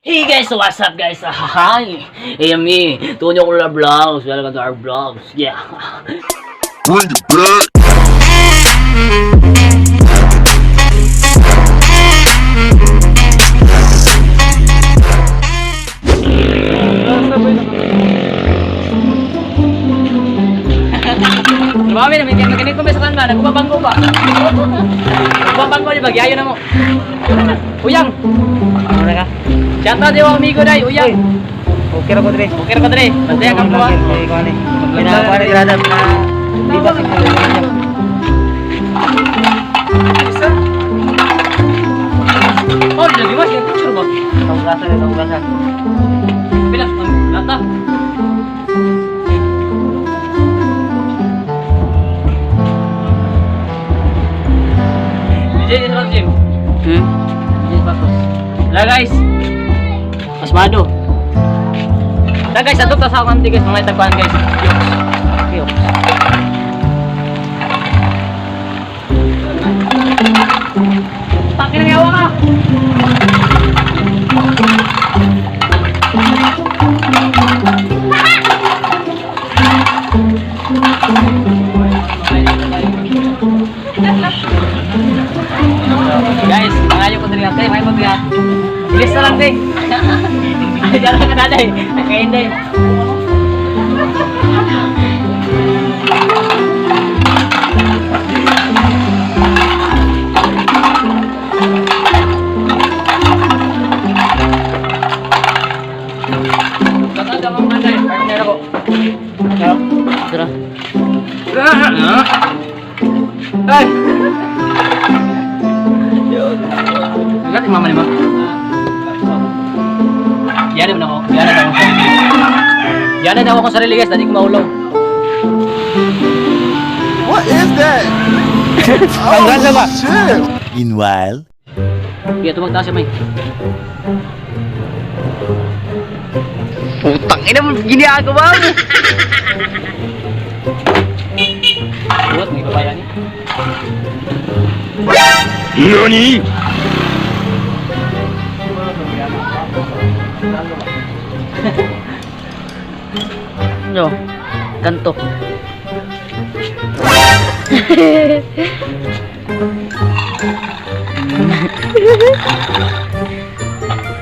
Hey guys, so what's up, guys? Hi! Hey, me, Tonyo Kula Vlogs. Welcome to our vlogs. Yeah. Bring it back. Grabe na, may ganito may sa ba? Nagpapanggo ba? Nagpapanggo di ba? Giayo na mo. Uyang! Ano na ka? Shout out yung amigo day, Uyang! Okay ra ko dire. Okay ra ka dre? Bantayan ka po ah. Okay ko ani. Pinakuha na grada na di ba sa Oh, lagi mas yung picture ba? Tawgasa na tawgasa. Pila, ang lata. DJ, dito Jim. Hmm? DJ Patos. Wala, guys. Pasmado. Wala guys, ato ta sa akong guys, mga tagpuan guys. Yoks. Yoks. Takin ang yawa ka. Guys, pangayo ko diri ate, may pagbihat. Bilis na lang, te. Ay, dala ka daday. Ay, kain day. Tatanda mo man day, partner ako. Tara. Ay! Lahat yung mama ni ma. Yan naman ako. Yan na ako sarili. Yan na ako sarili guys. Dali ko maulaw. What is that? Tanggal ba? Shit. Meanwhile, Kaya tumag taas siya may. Putang ina mo ginagawa mo. Buhat, may babayan ni. NANI? No. Kanto.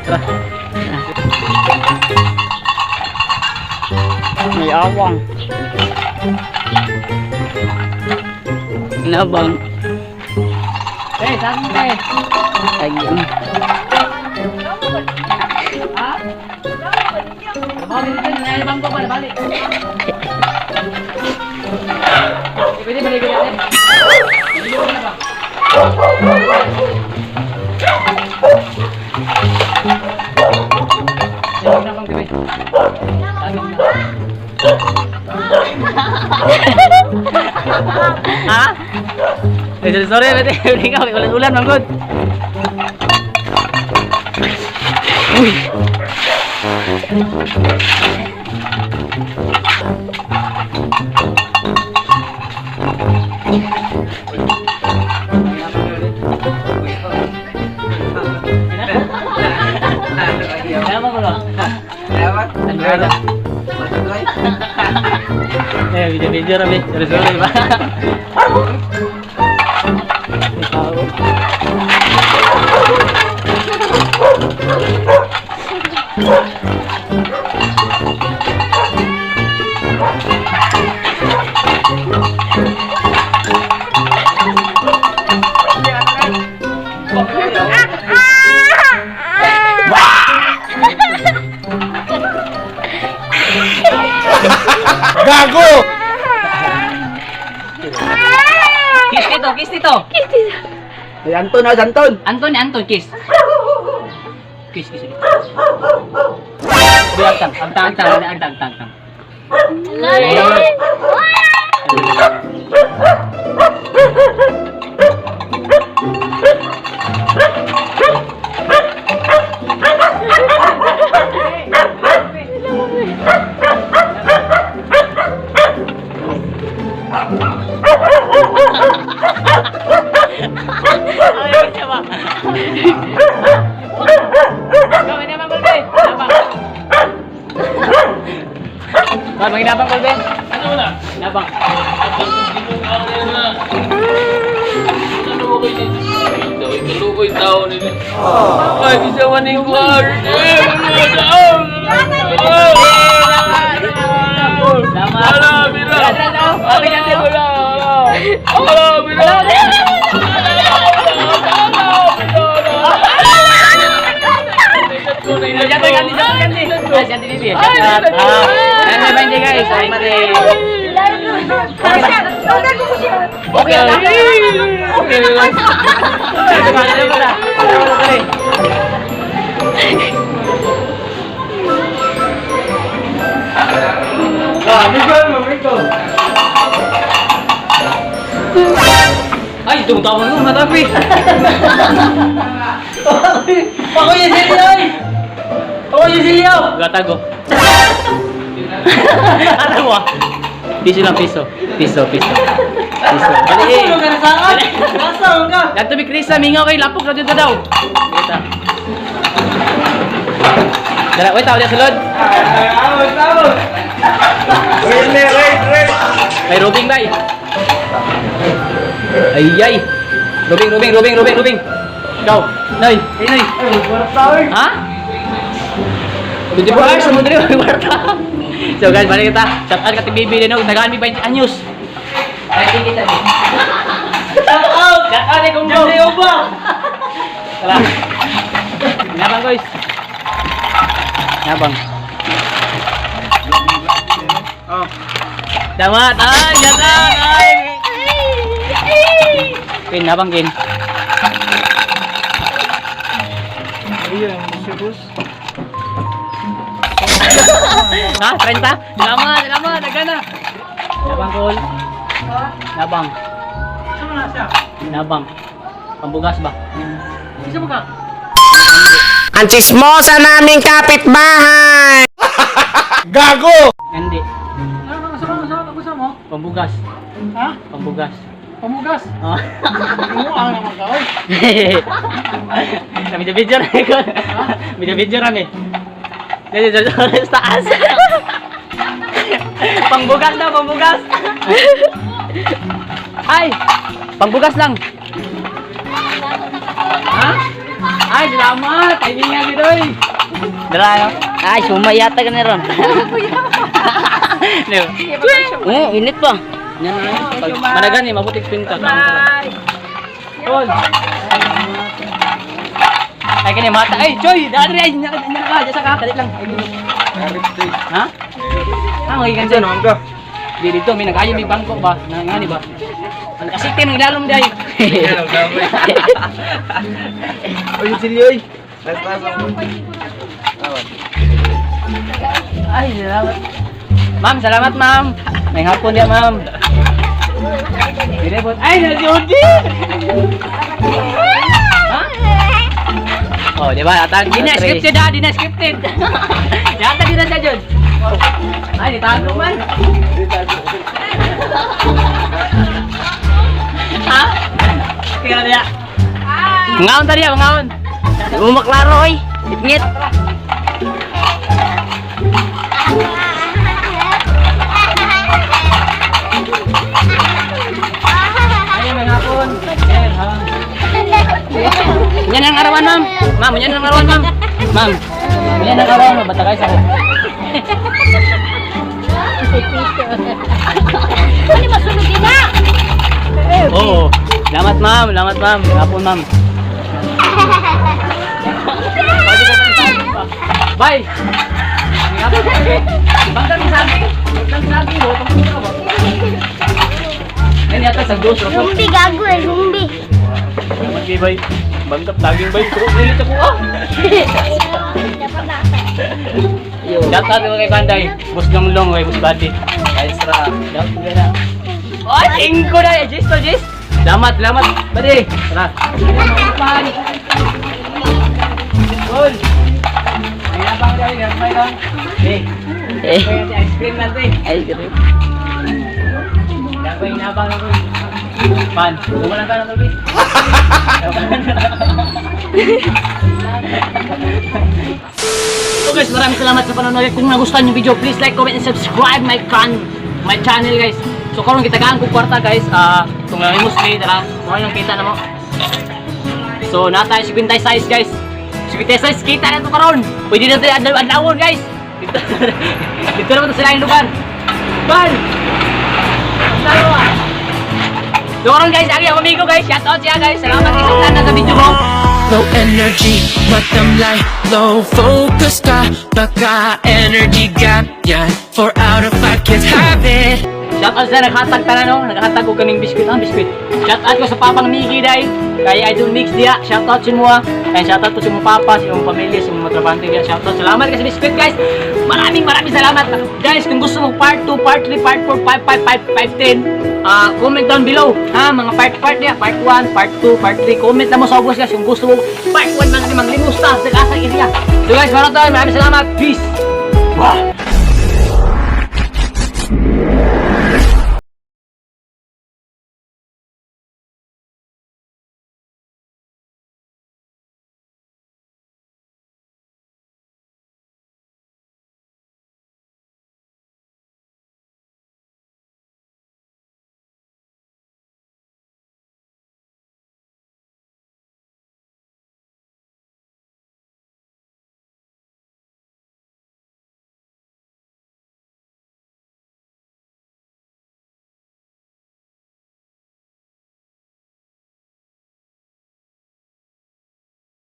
Tara. May awang. Nabang. Eh, saan mo eh? Ayun. Ha? Bali dito, nangyayabang ko pa, bali. Eh, pwede balikin natin. Balikin mo na ba? Saging na bang, bebe? Saging na. Ha? Eh, sorry, sorry, pwede. Pwede ka, may ulan-ulan, manggod. Uy! Kaya mo ba? Ano ba? Eh, video-video rabi. Sorry, sorry ba? May tao. Gago! Kiss dito, kiss dito. Ay, Anton, ah, Anton. Anton, Anton, kiss. Kiss, kiss. Uy, agtang, agtang, agtang, agtang, agtang, agtang. Ay, siya ba? Gawin naman, Balbe. Ba, manginabang ko, Ben. Ano na? Nabang. Kaluoy tao nila. Ay, bisa maning kuar. Salamat. Ala, mira. Ala, ala, mira. Jatuh ganti, jatuh ganti. Guys, ganti dito ya. Ah, ano ba hindi guys? Ay, mali. Okay lang. Okay lang. Ito ba, ito ba? Ito ba? Ay, tumatawa mo, matapi. Ako yung silyo, ay! Ako yung silyo! Gatago. Ano mo? Piso lang, piso. Piso, piso. Piso. Bali eh. Dato mi Krisa, mingaw kay lapok na dito daw. Kita. Dara, wait, tao diya sulod. May robing bay. Ay ay. Robing, robing, robing, robing, robing. Ikaw. Nay, ay nay. Ha? 24 hours mo diri may kwarta. So guys, balik kita. Shout out ka Bibi din, tagaan mi 20 anyos. Ay, kita ni. Shout out! Shout out eh, kung Tara. Nabang guys. Nabang. Oh. Damat. Ay, shout out. Ay. Kin, nabang kin. Ha? 30? Salamat, salamat. Nagana. Nabang kol. Nabang. Nabang. Pambugas ba? Isa mo ka? Ang chismosa naming kapitbahay! Gago! Hindi. Ano sa gusto mo? Pambugas. Ha? Pambugas. Pamugas. Oh. Ano naman ka, oy. Kami video na ko. Video video rami. Dito dito sa taas. Pangbugas daw, pangbugas. Ay, pangbugas lang. Ha? Ay, salamat. Ay, nga gid oy. Dara. Ay, sumay yata ka na ron. No. Oo, init pa. Yan na. Pag managan eh, mabuti pinta. Bye. Tol. Ay kini mata. Ay, Choy, dali ay nya nya ka, jasa ka, kalit lang. Ha? Ah, magigan dyan. Di dito may nag-ayo may bangko ba? Na ngani ba? Ang kasitin ng ilalom day. Ay, salamat. Ma'am, salamat ma'am. May hapon diya, ma'am. Dinebot. Ay, nasi Odi. Ha? Oh, di ba? Atag, di na scripted ah, di na scripted. Yata di na siya dyan. Ay, ditago man. Ha? Tingnan niya. Mangaon ta diya, mangaon. Umaklaro, oy. Itngit. Ay, may hapon. Eh, ha. Yan ang arawan, ma'am. Ma'am, yan ang arawan, ma'am. Ma'am, yan ang arawan, ma'am. Batagay sa ako. Ano masunod din na? Oo. Salamat, ma'am. Salamat, ma'am. Hapon, ma'am. Bye! Bangkang saging. Bangkang saging. Oh, pangkang ka ba? Yan yata sa dos. Rokok. Rumbi gago eh, rumbi. Salamat, bye. Bangkap saging, bay. Pero ulit ako, ah. Shout out ko kay Panday. Boss Longlong, kay Boss Buddy. Guys, ra. Shout out na. Oh, singko na. Jis to, Jis. Salamat, salamat. Buddy. Tara. Pan. Gol. May nabang daw, may lang. Eh. Eh. May ice cream natin. Ay, grabe. Dapat inabang ako. Pan, wala ka na tubig. So guys, maraming salamat sa panonood. Kung nagustuhan yung video, please like, comment, and subscribe my channel, guys. So karon gitagaan ko kwarta, guys. Ah, kung limos ni dara, mo yung kita na mo. So naa tayo 56, guys. 56 kita na to karon. Pwede na tayo adlaw adlawon, guys. Dito, dito naman to sila yung lugar. Bal! Dalawa. So karon guys, agi ako amigo, guys. Shout out siya, guys. Salamat isang tanan sa video ko. Low energy, but I'm like low focus ka. Baka energy gap yan. 4 out of 5 kids have it. Shout out sa naghatag tanan no, naghatag og kaning biskwit, ah, biskwit. Shout out ko sa papang Miggy dai, kay Idol Mix diya. Shout out sa inyo. And shout out po sa imong papa, sa imong pamilya, sa imong mga trabahante diya. Shout out. Salamat kasi biskwit, guys. Maraming maraming salamat. Guys, kung gusto mo part 2, part 3, part 4, 5, 5, 5, 5, 10, ah, comment down below. Ha, mga part part niya, part 1, part 2, part 3. Comment na mo sa ubos, guys, kung gusto mo part 1 mga limang limusta sa asa area. So guys, maraming maraming salamat. Peace. Wah.